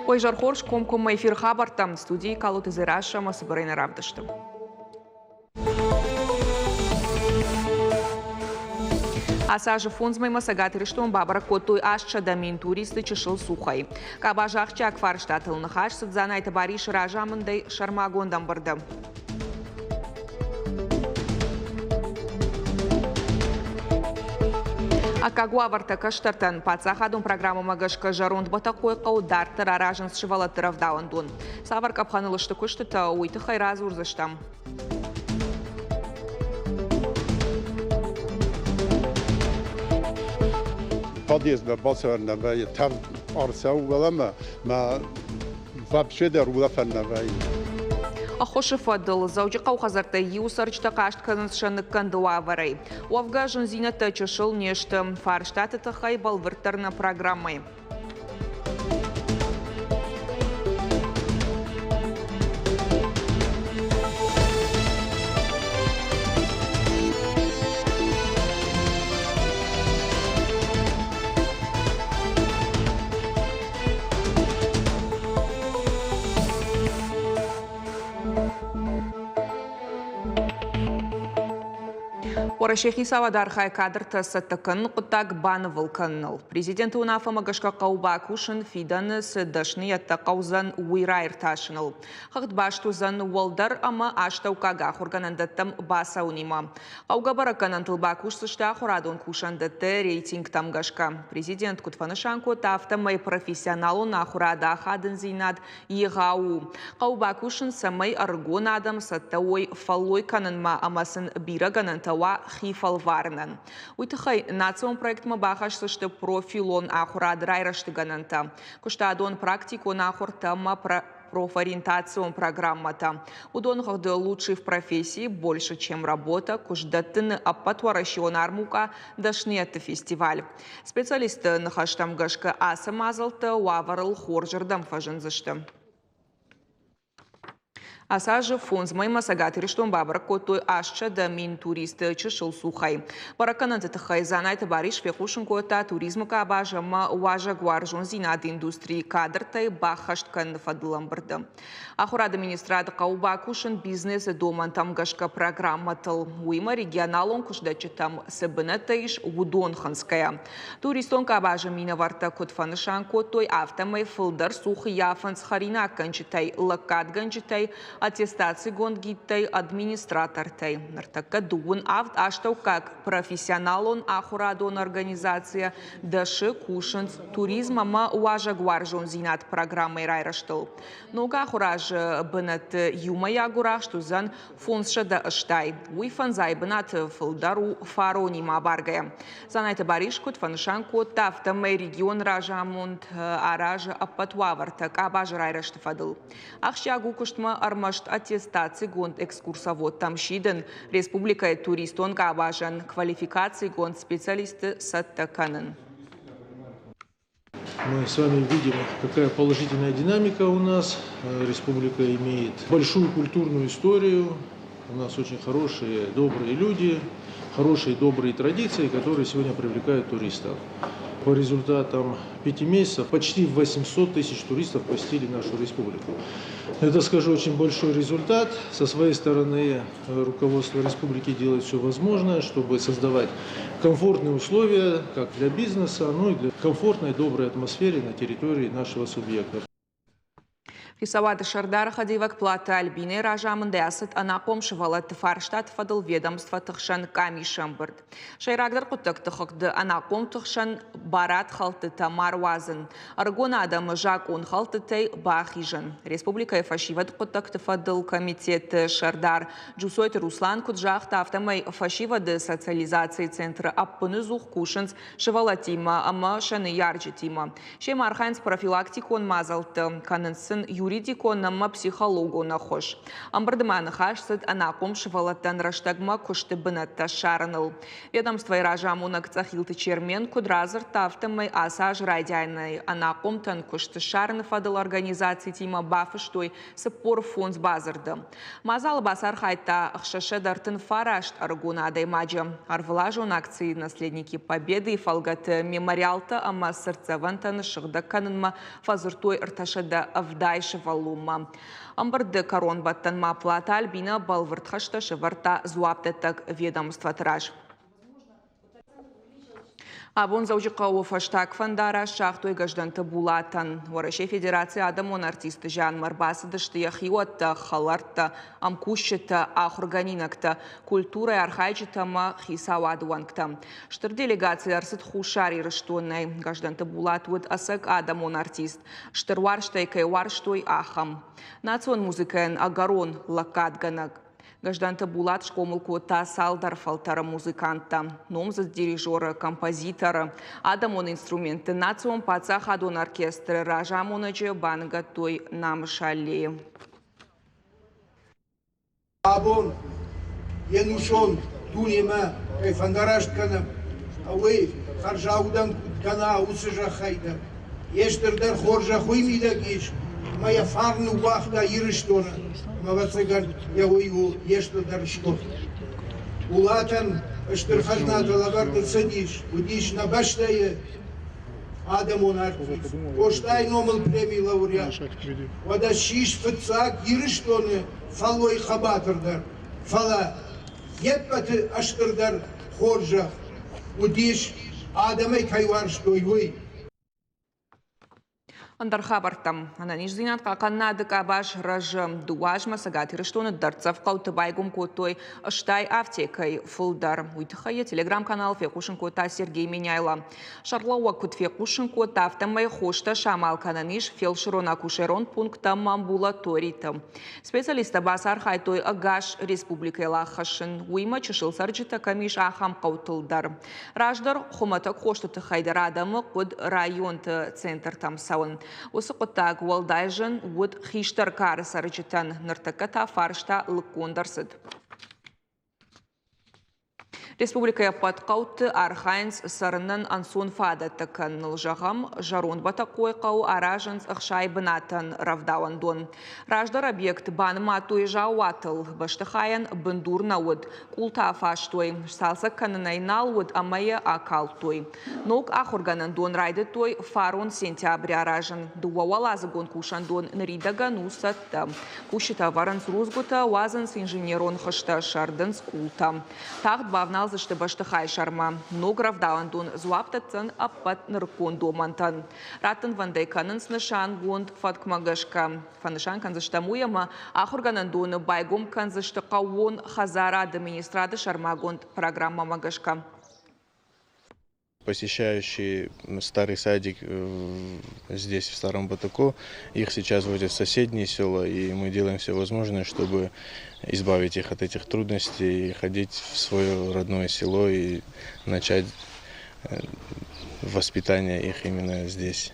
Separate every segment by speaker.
Speaker 1: Ой, зӕрхорз комкоммӕ эфир хабӕрттӕм студийы Калоты Дзерассӕ ӕмӕ цыбырӕй нӕ равдысты. Ацы азы фондзмӕймӕ Цӕгат Ирыстон бабӕрӕг кодтой 800 мин туристы чысыл цухӕй. Къабазы ахсджиаг фарстатыл ныхас цыд Дзанайты Барисы разамындӕй сӕрмагонд ӕмбырды. Аккаг уавӕртӕ кӕстӕртӕн паддзахадон программӕмӕ гӕсгӕ зӕронд Бӕтӕхъойы хъӕуы дарддӕр аразынц сывӕллӕтты рӕвдауӕндон. Цавӕр къӕпхӕныл сты куыстытӕ, уый тыххӕй радзурдзыстӕм.
Speaker 2: Подъездмӕ бацӕуӕн нӕ вӕййы, тӕвд ӕрцӕуы уӕлӕмӕ, мӕ вообще дӕр улӕфӕн нӕ вӕййы.
Speaker 1: Ӕххуысы фӕдыл Дзӕуджыхъӕуы хӕдзӕрттӕй иу цӕрджытӕ хъаст кӕнынц сӕ ныккӕнды уавӕрӕй. Уӕвгӕ, зындзинӕдтӕ чысыл не сты. Фарстаты тыххӕй бӕлвырддӕр нӕ программӕйы. Уӕрӕсейы хицауад архайы кадртӕ цӕттӕ кӕныны хъуыддаг банывыл кӕныныл. Президенты уынаффӕмӕ гӕсгӕ хъӕуы бакусын, фидӕны цы дӕсныйӕдтӕ хъӕудзӕн, уый раиртасыныл. Хыгъд баст уыдзӕн уӕлдӕр ӕмӕ астӕуккаг ахуыргӕнӕндӕттӕм бацӕуынимӕ. Хъӕугӕ бӕрӕггӕнӕнтыл бакусдзысты ахуырадон кусӕндӕтты рейтингтӕм гӕсгӕ. Президент куыд фӕнысан кодта, афтӕмӕй профессионалон ахуырады ахадындзинад егъау у. Хъӕуы бакусын, цӕмӕй ӕрыгон адӕм цӕттӕ уой фӕллой кӕнынмӕ ӕмӕ сын бирӕ гӕнӕнтӕ уа хи фӕлварынӕн. Уый тыххӕй национ проектмӕ бахӕсдзысты профилон ахуырад райрӕзты гӕнӕнтӕ, куыстадон практикон ахуыртӕ ӕмӕ профориентацион программӕтӕ. Уыдон хыгъды «Лучший в профессии», «Больше, чем работа», куыстдӕттыны ӕппӕтуӕрӕсеон армукъа, дӕсныйӕдты фестиваль. Специалистты ныхӕстӕм гӕсгӕ ацы мадзӕлттӕ уавӕрыл хорзырдӕм фӕзындзысты. Ацы азы фондз мӕймӕ Цӕгат Ирыстон бабӕрӕг кодтой 800 мин туристы чысыл цухӕй. Бӕрӕггӕнӕнты тыххӕй Дзанайты Барис фехъусын кодта туризмы къабаз ӕмӕ уазӕгуарзондзинады индустрийы кадртӕй баххӕст кӕныны фӕдыл ӕмбырды. Ахуырады министрады хъӕуы бакусын бизнесы домӕнтӕм гӕсгӕ программӕтыл, уыимӕ регионалон куыстдӕтджытӕм цы бынӕттӕ ис, уыдон хынцгӕйӕ. Туристон къабазы минӕвӕрттӕ куыд фӕнысан кодтой, афтӕмӕй фылдӕр цух ӕййафынц хӕринаггӕнджытӕй, лӕггадгӕнджытӕй, аттестацигонд гидтӕй, администратортӕй. Ныртӕккӕ дыууын авд астӕуккаг профессионалон ахуырадон организацийӕ дӕсы кусынц туризм ӕмӕ уазӕгуарзондзинад программӕйы райрӕзтыл. Ног ахуыр азы бынӕтты иумӕйаг гуырахст уыдзӕн 580. Уый фӕндзай бынаты фылдӕр у фаронимӕ абаргӕйӕ. Дзанайты Барис куыд фӕнысан кодта, афтӕмӕй регион разамынд аразы ӕппӕт уавӕртӕ къабазы райрӕзты фӕдыл. Ахсджиаг у куыстмӕ ӕрмӕст аттестацигонд экскурсоводтӕм сидын, республикӕйы туристон къабазӕн квалификацигонд специалистты цӕттӕ кӕнын.
Speaker 3: Мы с вами видим, какая положительная динамика у нас. Республика имеет большую культурную историю. У нас очень хорошие, добрые люди, хорошие, добрые традиции, которые сегодня привлекают туристов. По результатам пяти месяцев почти 800 тысяч туристов посетили нашу республику. Это, скажу, очень большой результат. Со своей стороны руководство республики делает все возможное, чтобы создавать комфортные условия как для бизнеса, но и для комфортной, доброй атмосферы на территории нашего субъекта.
Speaker 1: Хицауады сӕрдары хӕдивӕг Платы Альбинӕйы разамындӕй ацыд ӕнахъом сывӕллӕтты фарстаты фӕдыл ведомствоты хсӕн къамисы ӕмбырд. Сӕйрагдӕр хъуыддӕгты хыгъды ӕнахъомты хсӕн барадхӕлдтытӕ ма руадзын, ӕрыгон адӕмы закъонхӕлдтытӕй бахизын. Республикӕйы фӕсивӕды хъуыддӕгты фӕдыл комитеты сӕрдар Джусойты Руслан куыд загъта, афтӕмӕй фӕсивӕды социализацийы центры ӕппыныдзух кусынц сывӕллӕттимӕ ӕмӕ сӕ ныййарджытимӕ. Семӕ архайынц профилактикон мадзӕлтты, кӕнынц сын юридикон ӕмӕ психологон ӕххуыс. Ӕмбырды ма ныхас цыд ӕнахъом сывӕллӕттӕн рӕстӕгмӕ куысты бынӕттӕ ссарыныл. Ведомствойы разамонӕг Цъӕхилты Чермен куыд радзырдта, афтӕмӕй ацы аз райдианӕй ӕнахъомтӕн куыст ссарыны фӕдыл организацитимӕ бафыстой 45 бадзырды. Мадзалы бацархайдта 639 ӕрыгон адӕймаджы. Ӕрвылазон акци «Наследники Победы» фӕлгӕты мемориалтӕ ӕмӕ цыртдзӕвӕнтӕ ныссыгъдӕг кӕнынмӕ фӕдзырдтой 370 сывӕллонмӕ. Ӕмбырды кӕронбӕттӕнмӕ Платы Альбинӕ бӕлвырд хӕстӕ сӕвӕрдта дзуапдӕттӕг ведомствоты раз. Абон Дзӕуджыхъӕуы фӕстаг фӕндараст загътой Гӕздӕнты Булатӕн. Уӕрӕсейы Федерацийы адӕмон артисты зианмӕ ӕрбацыдысты йӕ хиуӕттӕ, хӕлӕрттӕ, ӕмкусджытӕ, ахуыргӕнинӕгтӕ, культурӕйы архайджытӕ ӕмӕ хицауады уӕнгтӕ. Стыр делегаци ӕрцыд Хуссар Ирыстонӕй. Гӕздӕнты Булат уыд ӕцӕг адӕмон артист. Стыр уарзтӕй кӕй уарзтой, ахӕм. Национ музыкӕйӕн ӕгӕрон лӕггадгӕнӕг. Гӕздӕнты Булат схъомыл кодта цалдӕр фӕлтӕры музыканттӕ, номдзыд дирижеры, композиторы, адӕмон инструментты национ паддзахадон оркестры разамонӕджы баныгӕдтой Намысы аллейы.
Speaker 4: Абон йе нусон дунемӕ кӕй фӕндараст кӕнӕм, уый хӕрзаудӕн куыд кӕна, уыцы зӕххӕй дӕр. Йе стырдӕр хорзӕх уый мидӕг ис, ӕмӕ йӕ фарн ныууагъта Ирыстоны, ӕмӕ, ӕвӕццӕгӕн, йӕ уый у йе стырдӕр сгуыхт. Булатӕн стыр хӕзнатӕ лӕвӕрд ӕрцыдис, уыдис нӕ бӕстӕйы адӕмон артист, Къостайы номыл премийы лауреат. Уӕдӕ ссис фыццаг Ирыстоны фӕллой хъӕбатырдӕр, фӕлӕ йе ппӕты стырдӕр хорзӕх уыдис, адӕмӕй кӕй уарзтой, уый.
Speaker 1: Ӕндӕр хабӕрттӕм. Ӕнӕниздзинад хъахъхъӕнынады къабаз рӕзы. Дыууӕ азмӕ Цӕгат Ирыстоны дӕрддзӕф хъӕуты байгом кодтой 80 афтекӕй фылдӕр. Уый тыххӕй йӕ телеграм-канал фехъусын кодта Сергей Меняйло. Сӕргълӕууӕг куыд фехъусын кодта, афтӕмӕй хостӕ самал кӕнӕн ис фелсырон-акушерон пункттӕ ӕмӕ амбулаториты. Специалисттӕ бацархайдтой ӕгас республикӕйыл аххӕссын, уыимӕ чысыл цӕрджытӕ кӕм ис, ахӕм хъӕутыл дӕр. Раздӕр хуымӕтӕг хосты тыххӕй дӕр адӕмы хъуыд районты центртӕм цӕуын. Уыцы хъуыддаг уӕлдай зын уыд хистӕр кары цӕрджытӕн, ныртӕккӕ та фарста лыггонд ӕрцыд. Республикӕйы ӕппӕт хъӕуты архайынц цӕрынӕн ӕнцон фадӕттӕ кӕныныл. Зӕгъӕм, зӕронд Бӕтӕхъойы хъӕуы аразынц 60 бынатӕн рӕвдауӕндон. Раздӕр объект банымадтой заууатыл, бӕстыхайӕн бындур нӕ уыд, къултӕ афастой, сцалцӕг кӕнынӕй нал уыд ӕмӕ йӕ акалдтой. Ног ахуыргӕнӕндон райдыдтой фарон сентябры аразын. Дыууӕуӕладзыгон кусӕндон ныридӕгӕн у цӕттӕ. Кусджытӕ ӕвӕрынц рудзгуытӕ, уадзынц инженерон хызтӕ, сӕрдынц къултӕ. Тагъд бавналдзысты бӕстыхайы сӕрмӕ. Ног рӕвдауӕндон дзуапп дӕтдзӕн ӕппӕт нырыккон домӕнтӕн. Раттынвӕндӕй кӕнынц нысангонд фӕткмӕ гӕсгӕ. Фӕнысан кӕндзыстӕм уый, ӕмӕ ахуыргӕнӕндоны байгом кӕндзысты хъӕууон хӕдзарады министрады сӕрмагонд программӕмӕ гӕсгӕ.
Speaker 5: Посещающие старый садик здесь, в Старом Батако, их сейчас возят в соседние села, и мы делаем все возможное, чтобы избавить их от этих трудностей и ходить в свое родное село и начать воспитание их именно здесь.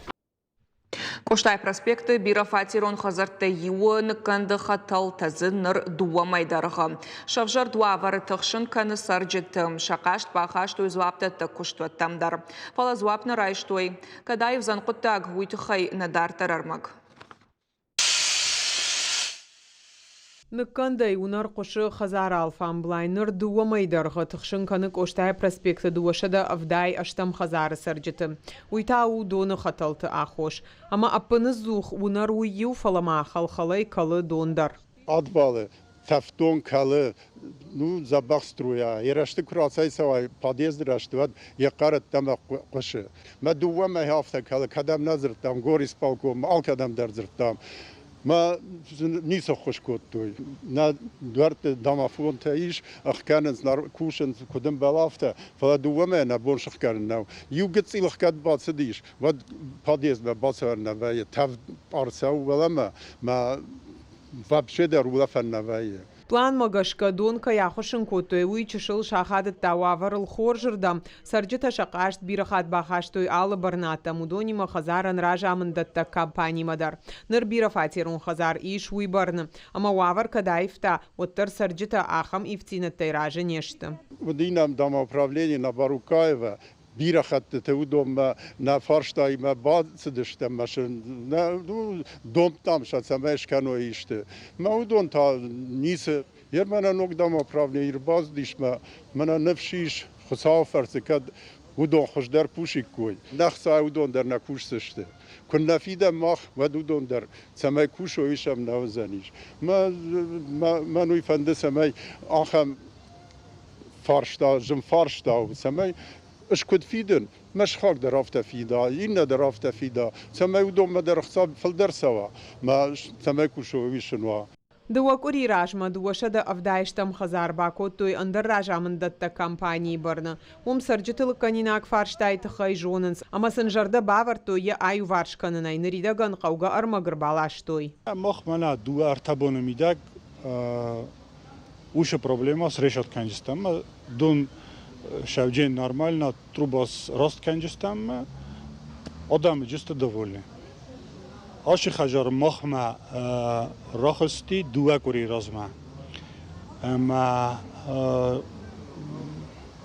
Speaker 1: Къостайы проспекты бирӕфатерон хӕдзӕрттӕй иуы ныккӕнды хӕтӕлтӕ дзы ныр дыууӕ мӕй дӕргъы. Сӕвзӕрд уавӕры тыхсын кӕны цӕрджыты. Сӕ хъаст бахастой дзуапдӕттӕг куыстуӕттӕм дӕр. Фӕлӕ дзуапп нӕ райстой. Кӕд аивдзӕн хъуыддаг, уый тыххӕй нӕ дарддӕр ӕрмӕг.
Speaker 6: Ныккӕндӕй уынӕр хъуысы хӕдзары алфамблай. Ныр дыууӕ мӕйы дӕргъы тыхсын кӕны Къостайы проспекты 278 хӕдзары цӕрджыты. Уый та у доны хӕтӕлты аххос. Ӕмӕ ӕппыныдзух уынӕр уый иу, фӕлӕ ма хӕлхӕлӕй кӕлы дон дӕр.
Speaker 2: Адвалы тӕфдон кӕлы, ну, дзӕбӕх струя. Йӕ рӕзты куы рацӕйцӕуай подъезды рӕзты, уӕд йӕ хъӕр ӕддӕмӕ хъуысы. Мӕ дыууӕ мӕйы афтӕ кӕлы, кӕдӕм нӕ дзырдтам, горисполкоммӕ, алкӕдӕм дӕр дзырдтам. Мӕ ницы ххуыс кодтой. Нӕ дуӕртты домофонтӕ ис, ӕхгӕнынц, кусынц, куыд ӕмбӕлы, афтӕ. Фӕлӕ дыууӕмӕ нӕ бон сыхгӕнын нӕу. Иу гыццыл ӕхгӕд бацыдис, уӕд подъездмӕ бацӕуӕн нӕ вӕййы. Тӕвд ӕрцӕуы уӕлӕмӕ, мӕ вообще дӕр улӕфӕн нӕ вӕййы.
Speaker 6: Пъланмӕ гӕсгӕ дон кӕй ахуыссын кодтой, уый чысыл сахадыдта уавӕрыл хорзырдӕм. Цӕрджытӕ сӕ хъаст бирӕ хатт бахастой алы бӕрнадтӕм, уыдонимӕ хӕдзарӕн разамынддӕттӕг компанимӕ дӕр. Ныр бирӕфатерон хӕдзар ис уый бӕрны, ӕмӕ уавӕр кӕд аивта, уӕддӕр цӕрджытӕ ахӕм ивддзинӕдтӕй разы не сты.
Speaker 2: Уыди нӕм домоуправлени на Барукаева, бирӕ хӕттыты уыдонмӕ нӕ фарстаимӕ бацыдыстӕм ӕмӕ сын нӕ домдтам сӕ, цӕмӕй скӕной исты. Мӕ уыдон та ницы. Йе мӕнӕ ног домоуправлени ӕрбацыдис мӕ мӕнӕ ныфс ис, Хуыцауы фӕрцы кӕд уыдон хуыздӕр кусиккой. Нӕ хцайӕ уыдон дӕр нӕ кусдзысты. Куы нӕ фидӕм мах, уӕд уыдон дӕр цӕмӕй кусой, ис ӕм нӕ уыдзӕнис. Мӕн уый фӕнды, цӕмӕй ахӕм фарста, зын фарста у, цӕмӕй ӕз куыд фидын, мӕ сыхаг дӕр афтӕ фида, иннӕ дӕр афтӕ фида, цӕмӕй уыдонмӕ дӕр ӕхца фылдӕр цӕуа, мӕ цӕмӕй кусой, уый сын уа.
Speaker 6: Дыууӕ къуыри размӕ 270 хӕдзар бакодтой ӕндӕр разамынддӕттӕг компанийы бӕрны. Уым цӕрджыты лыггӕнинаг фарстайы тыххӕй зонынц ӕмӕ сын зӕрдӕ бавӕрдтой йӕ аиуварс кӕнынӕй ныридӕгӕн хъӕугӕ ӕрмӕг ӕрбаластой.
Speaker 7: Мах мӕнӕ дыууӕ-ӕртӕ боны мидӕг уыцы проблемӕ срешат кӕнджыстӕм. Дон сӕвджен нормально, труба раст кӕнджыстӕм, адӕмы джысты довольны. Ацы хӕдзар махмӕ рахызти дыууӕ къуырийы размӕ. Ӕмӕ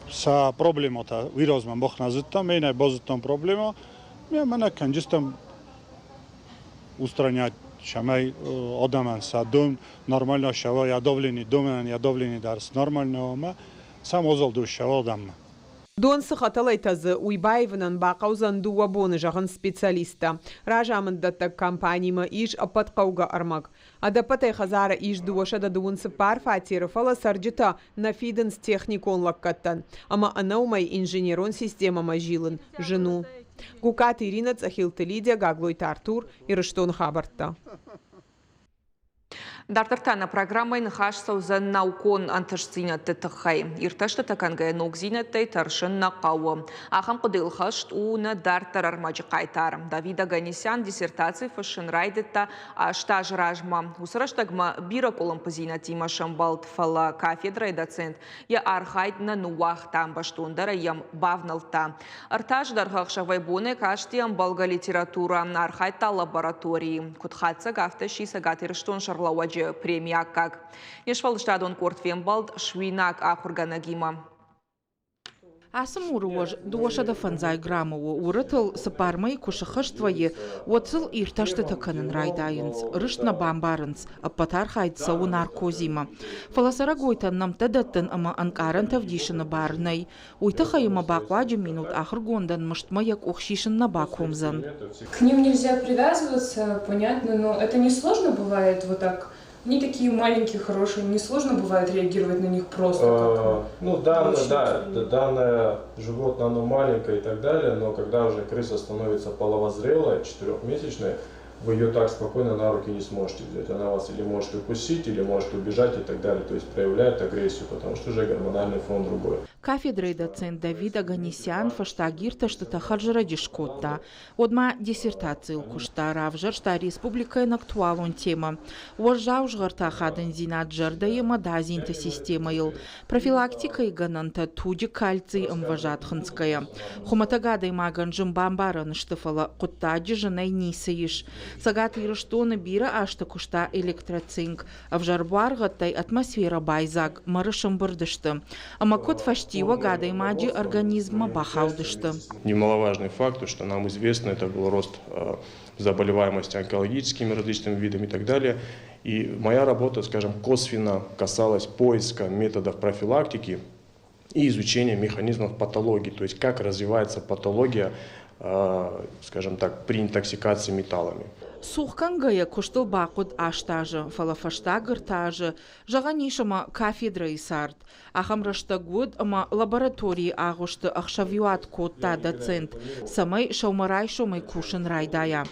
Speaker 7: сӕ проблемӕтӕ уый размӕ мах нӕ зыдтам, ӕнӕ базыдтам проблемӕ. Мӕнӕ кӕнджыстӕм устранять, цӕмӕй адӕмӕн сӕ дон нормально ссӕуа, йӕ давлени домӕн, йӕ давлени дӕр нормально ӕмӕ сӕм озӕлд ссӕуа адӕммӕ.
Speaker 6: Дон цы хӕтӕлӕй тӕдзы, уый баивынӕн бахъӕудзӕн дыууӕ боны, зӕгъынц специалисттӕ. Разамынддӕттӕг компанимӕ ис ӕппӕт хъӕугӕ ӕрмӕг. Ӕдӕппӕтӕй хӕдзары ис 234 фатеры, фӕлӕ цӕрджытӕ нӕ фидынц техникон лӕггӕдтӕн. Ӕмӕ ӕнӕуымӕй инженерон системӕмӕ зилын зын у. Гукаты Иринӕ, Цъӕхилты Лидия, Гаглойты Артур, Ирыстоны хабӕрттӕ.
Speaker 1: Дарддӕр та нӕ программӕйы ныхас цӕудзӕн наукон ӕнтыстдзинӕдты тыххӕй. Иртӕстытӕ кӕнгӕйӕ ногдзинӕдтӕй тӕрсын нӕ хъӕуы. Ахӕм хъуыдыйыл хӕст у нӕ дарддӕр ӕрмӕджы хъайтар. Давид Оганесян диссертаци фыссын райдыдта 8 азы размӕ. Уыцы рӕстӕгмӕ бирӕ къуылымпыдзинӕдтимӕ сӕмбӕлд, фӕлӕ кафедрӕйы доцент йӕ архайд нӕ ныууагъта, бӕстондӕрӕй йӕм бавнӕлдта. Ӕртӕ азы дӕргъы ӕхсӕвӕй-бонӕй касти ӕмбӕлгӕ литературӕ, архайдта лабораторийы. Куыд хатдзӕг, афтӕ сси Цӕгат Ирыстон сӕргълӕууӕджы премийы аккаг. Йе сфӕлдыстадон къорд фембӕлд суинаг ахуыргӕнӕгимӕ.
Speaker 8: Ацы муры уӕз 205 граммы у. Уырытыл цыппар мӕйы куы сыххӕст вӕййы, уӕд сыл иртӕстытӕ кӕнын райдайынц, рыст нӕ бамбарынц, ӕппӕт архайд цӕуы наркозимӕ. Фӕлӕ цӕрӕгойтӕн нӕмттӕ дӕттын ӕмӕ ӕнкъарӕнтӕ вдисыны бар нӕй. Уый тыххӕй ӕмӕ бахъуаджы минут ахуыргондӕн мыстмӕ йӕ къух сисын нӕ бакомдзӕн.
Speaker 9: К ним нельзя привязываться, понятно, но это несложно бывает вот так. Они такие маленькие, хорошие, несложно бывает реагировать на них просто как
Speaker 5: Ну, данное, да, данное животное, оно маленькое и так далее, но когда уже крыса становится половозрелой, четырехмесячной, вы ее так спокойно на руки не сможете взять. Она вас или может укусить, или может убежать и так далее. То есть проявляет агрессию, потому что уже гормональный фон другой.
Speaker 8: Кафедрӕйы доцент Давид Оганесян фӕстаг иртӕстытӕ хӕрзӕрӕджы скодта. Уӕдмӕ диссертацийыл куыста, равзӕрста республикӕйӕн актуалон темӕ уӕззау згъӕрты ахадындзинад зӕрдӕйы ӕмӕ дадзинты системӕйыл, профилактикӕйы гӕнӕнтӕ туджы кальцийы ӕмвӕзад хынцгӕйӕ. Хуымӕтӕг адӕймагӕн зын бамбарӕн сты, фӕлӕ хъуыддаджы зынӕй ницы ис. Цӕгат Ирыстоны бирӕ азты куыста электроцинк. Ӕвзӕр буаргъӕдтӕй атмосферӕ байдзаг, мӕры сӕмбырд сты. Ӕмӕ куыд фӕстиуӕг адӕймаджы организммӕ бахаудысты.
Speaker 5: Немаловажный факт, что нам известно, это был рост заболеваемости онкологическими различными видами и так далее. И моя работа, скажем, косвенно касалась поиска методов профилактики и изучения механизмов патологии, то есть как развивается патология, скажем так, при интоксикации металлами.
Speaker 8: Цухгӕнгӕйӕ куыстыл бахъуыд 8 азы, фӕлӕ фӕстаг 3 азы, зӕгъӕн ис ӕмӕ кафедрӕйы цард. Ахӕм рӕстӕг уыд, ӕмӕ лабораторийы агъуысты ӕхсӕвиуат кодта доцент, цӕмӕй сӕумӕрайсомӕй кусын райдайа.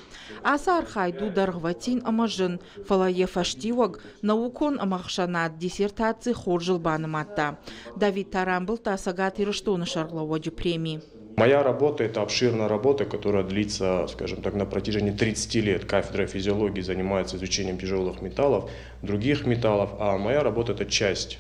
Speaker 8: Ацы архайд у дӕргъвӕтин ӕмӕ зын, фӕлӕ йӕ фӕстиуӕг наукон ӕмӕхсӕнад диссертаци хорзыл банымадта. Давид та рамбылдта Цӕгат Ирыстоны сӕргълӕууӕджы преми.
Speaker 10: Моя работа – это обширная работа, которая длится, скажем так, на протяжении 30 лет. Кафедра физиологии занимается изучением тяжелых металлов, других металлов, а моя работа – это часть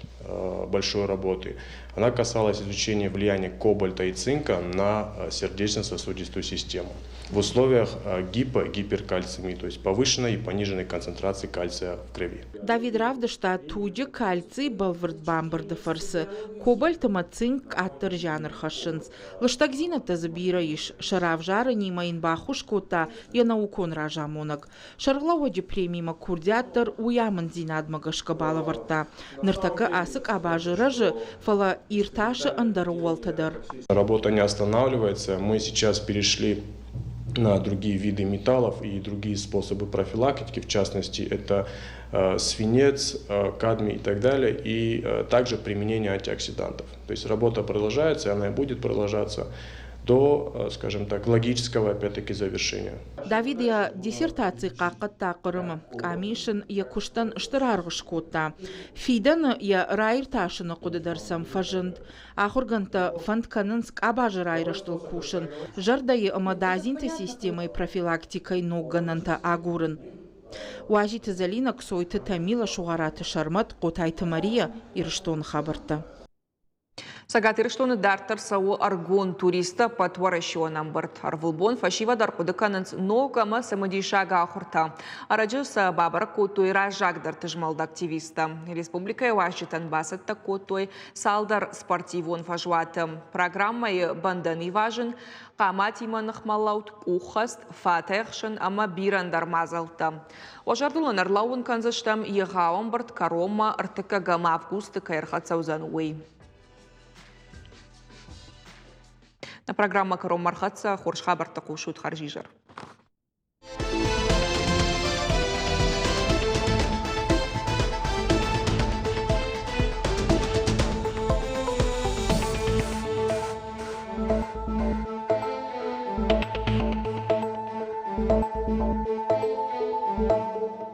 Speaker 10: большой работы. Она касалась изучения влияния кобальта и цинка на сердечно-сосудистую систему в условиях гипо-гиперкальцемии, то есть повышенной и пониженной концентрации кальция в крови.
Speaker 8: Давид равдыста туджы кальций бӕлвырд бамбырды фӕрцы кобальт ӕмӕ цинк къаддӕр зиан ӕрхӕссынц. Лыстӕгдзинӕдтӕ дзы бирӕ ис, сӕ равзарынимӕ йын баххуыс кодта йӕ наукон разамонӕг. Сӕргълӕууӕджы премимӕ курдиат дӕр уый амынддзинадмӕ гӕсгӕ балӕвӕрдта. Ныртӕккӕ ацы къабазы рӕзы, фӕлӕ иртасы ӕндӕр ӕууӕлтӕ дӕр.
Speaker 10: Работа не останавливается. Мы сейчас перешли на другие виды металлов и другие способы профилактики, в частности, это свинец, кадмий и так далее, и также применение антиоксидантов. То есть работа продолжается, и она и будет продолжаться до, скажем так, логического, опять-таки, завершения.
Speaker 8: Давид йӕ диссертаци хъахъхъӕдта Хъырымы. Къамис ын йӕ куыстӕн стыр аргъ скодта. Фидӕны йӕ раиртасыны хъуыды дӕр сӕм фӕзынд. Ахуыргӕндтӕ фӕнд кӕнынц къабазы райрӕзтыл кусын, зӕрдӕйы ӕмӕ дадзинты системӕйы профилактикӕйы ног гӕнӕнтӕ агурын. Уазиты Зӕлинӕ, Ксойты Тамила, Сугъараты Сӕрмӕт, Хъотайты Мария, Ирыстоны хабӕрттӕ.
Speaker 1: Цӕгат Ирыстоны дарддӕр цӕуы ӕргон туристтӕ ӕппӕтуӕрӕсеон ӕмбырд. Ӕрвылбон фӕсивӕд ӕрхъуыды кӕнынц ног ӕмӕ цымыдисаг ахуыртӕ. Ӕрӕджы сӕ бабӕрӕг кодтой раззагдӕрты змӕлды активисттӕ. Республикӕйы уазджытӕн бацӕттӕ кодтой цалдӕр спортивон фӕзуаты. Программӕйы бӕндӕн ивазын, хъаматимӕ ныхмӕлӕуд, къуххӕст, фатӕхсын ӕмӕ бирӕ ӕндӕр мадзӕлттӕ. Уӕ зӕрдыл ын ӕрлӕууын кӕндзыстӕм егъау ӕмбырд кӕронмӕ ӕртыккӕгӕм августы кӕй ӕрхӕццӕ уый. Нӕ программӕ кӕронмӕ ӕрхӕццӕ. Хорз хабӕрттӕ хъусут хӕрзизӕр.